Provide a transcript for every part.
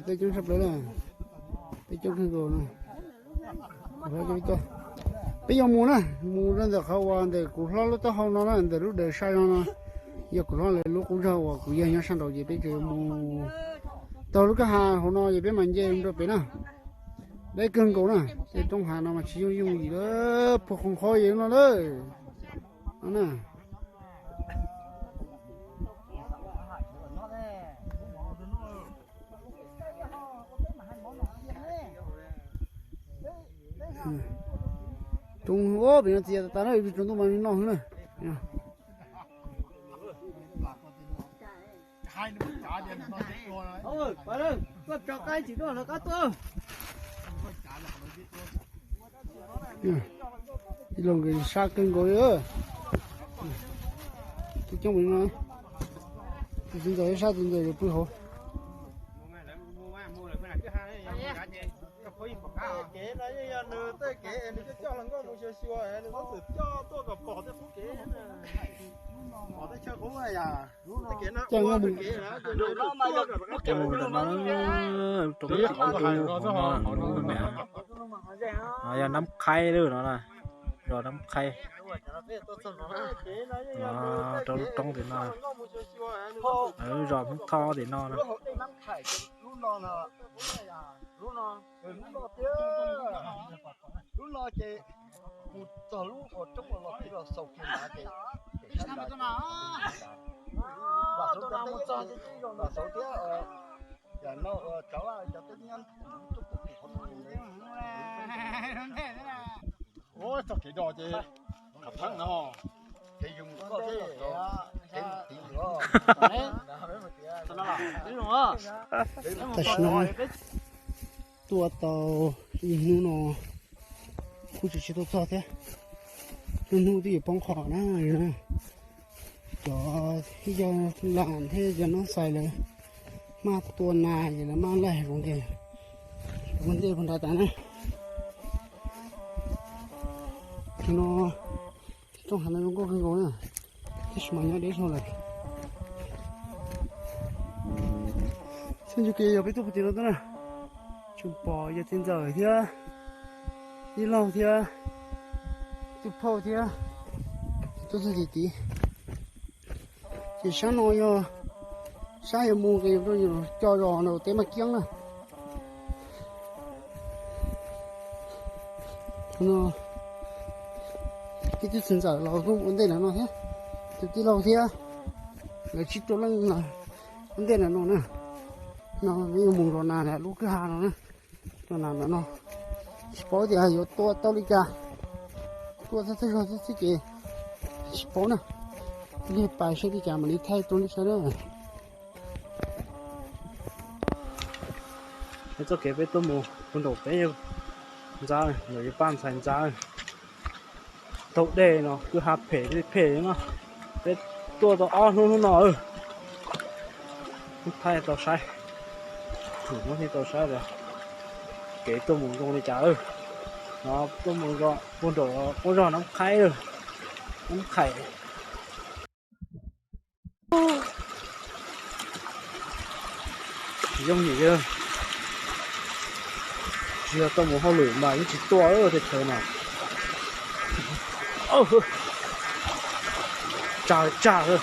Tej coob tshaj plaws na, tej coob kawg nkaus na. Peb yuav mus na, mus rau ntawm qhov uas ntawm kuv hlob lub taub hau no na, ntawm lub dawm sab no no, yog kuv hlob lawv lub qub zog uas kuv yawg nyob sab nraud ces peb tseem yuav mus taug lub kwj ha hauv no ces peb mam nce rau pem na. Deb kawg nkaus na, tej roob hav no mas tsis yooj yooj yim lawm, puag qhov qhov yim no lawm. No na. Roob, pem no txias tas tas na, tsaus ntuj mas noj xwb na. Ib los nkawd sab kawg nkaus li. Tus coob li no, tus txiv ntxawm sab tus ntxawm yuav pw hauv. Coj nkauj mus ntawm no, rau lub tim ub no, yog Nab Qhaib lawm no na, zos Nab Qhaib. Rau lub roob tim no, zos Hmoob Thoj tim no na. Lub no ces mus txog lub uas roob uas los tij los xaus kiag na ces, vam xauv thiab, vam xauv thiab, yam no cov vaj cov teb nyob roob puag tim qhov no. Ua txoj kev do ces khav theeb no, kev yoog koj thiab, kev mus tid os. Tam sim no tuaj tau ib hnub no kuj tsis tsis tau txog thiab. Lub hnub twb yuav poob qho na. Cov ib co lam thiab cov noob xais lawv maj tua nas ces lawv maj laig zoo nkauj ntej puag nrad tas na. Thaum no rooj hav no zoo nkauj kawg nkaus na, tab sis mas nyob deb dhau lawm. Txoj kev yog peb tuaj puag tim no tuaj na, tseem pom yawg txiv ntxawm thiab tij laug thiab tub phauj thiab tuaj txog tim tid. Ces sab no yog sab yuav mus rau yus cov zos nram teb Maj Kiab na. No, ib tug txiv ntxawm los kuj ua ntej ntawm no thiab, tus tij laug thiab, lawv tsib rau leej ua ntej ntawm no na. No peb yuav mus zos Nas lub kwj ha no na. Zos Nas ntawm no tsis paub tias yuav tua tau li cas, tua txog thawj zaug xwb ces tsis paub na. Lig pais saib li cas mam li thaij rau nej saib na. Peb txoj kev peb tuaj mus puag nraum peb ntxa, nraum yawg Paj ntxhais ntxa. Taug dej no kwj ha phem li phem no, peb tuaj tau ob hnub hnub no. Thaij tau saib, muab thaij tau saib tias kev tuaj mus zoo li cas. No tuaj mus puag nraum qub zos Nab Qhaib, Nab Qhaib. Tsis yooj yim li, tsis yog tuaj mus hauj lwm mas yeej tsis tuaj tej chaw no. Tsag tsag xwb.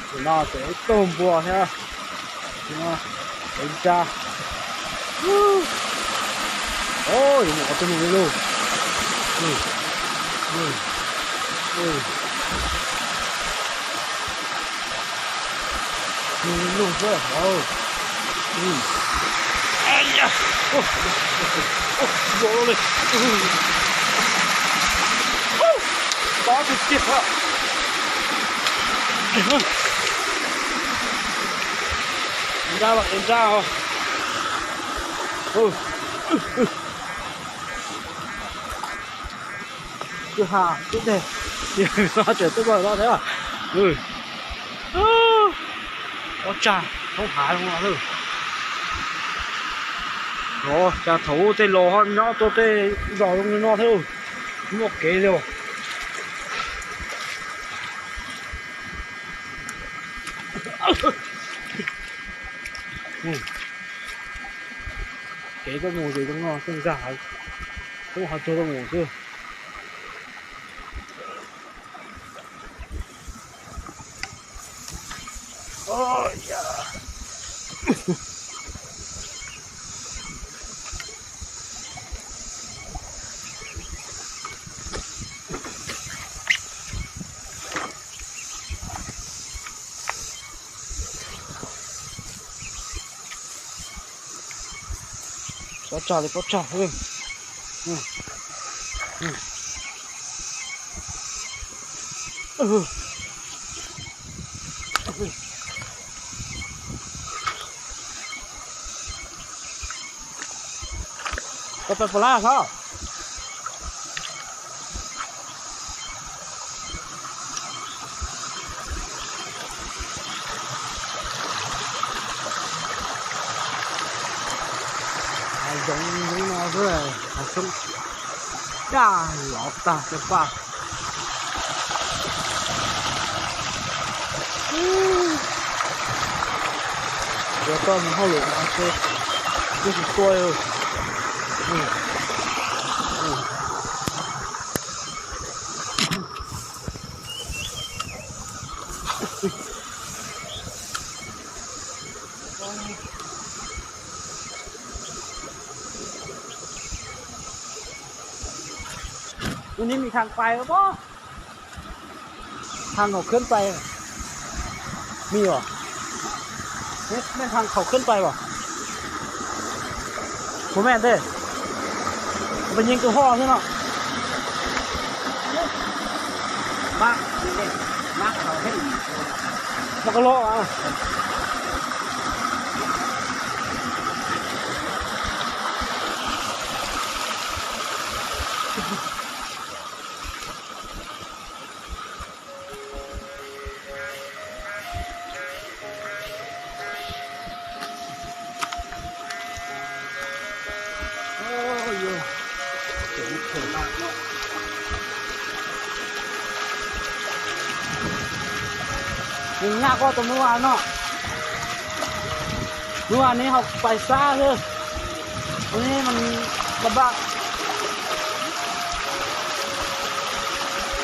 Tam no tseem ib tug npua thiab, tseem ntsa. Yuav mus qhov twg mus li lauj? Mus li lauj xwb hauv. Vau li. Tob tiag tiag. Ntsa los es ntsa os. Kwj ha tub deg, no tseem tuaj npaum no thiab. Ob tsag thoob hav zoo no. Los cas thaum ub tej laus ho nyob tuaj tej zos zoo li no thiab, muaj kev li. Kev tuaj mus ces zoo no, tuaj nkag, tuaj ho tsuag tuaj mus xwb. Pob tsag li pob tsag. Koj peb puas lab hlob? Hav zoov zoo no xwb, hav xyoob caj los tag cov paj. Yuav tau mus hauj lwm no xwb, twb tsis tuaj. Ua neb mi thang pais pob, thang khaum khwb pais, mi os, nej thang khaum khwb pais os. Mus me ntej, peb nyeem tus hoj xwb no. Mas koj los. Nws nyaj koj tus mus as no, mus as neb ho pais sab xwb, neb mas npaj npaj.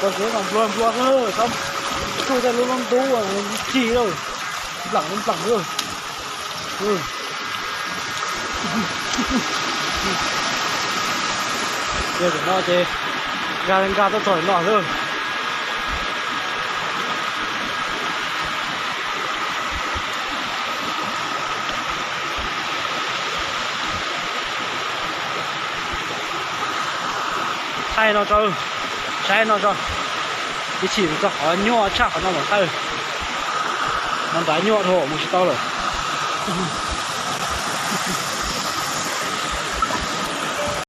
Koj tsev mas nplua nplua xwb, tsuj tej lub lub ntub tsis lawm, nplam nplam lawm. Yog tam no ces nkag nkag tuaj txog no xwb. Thaij no tso, saib no tso, ib chim mus txog qhov nyuaj tshaj qhov no mas thaij. No nrad nyuaj dhau mus tsis tau lawm.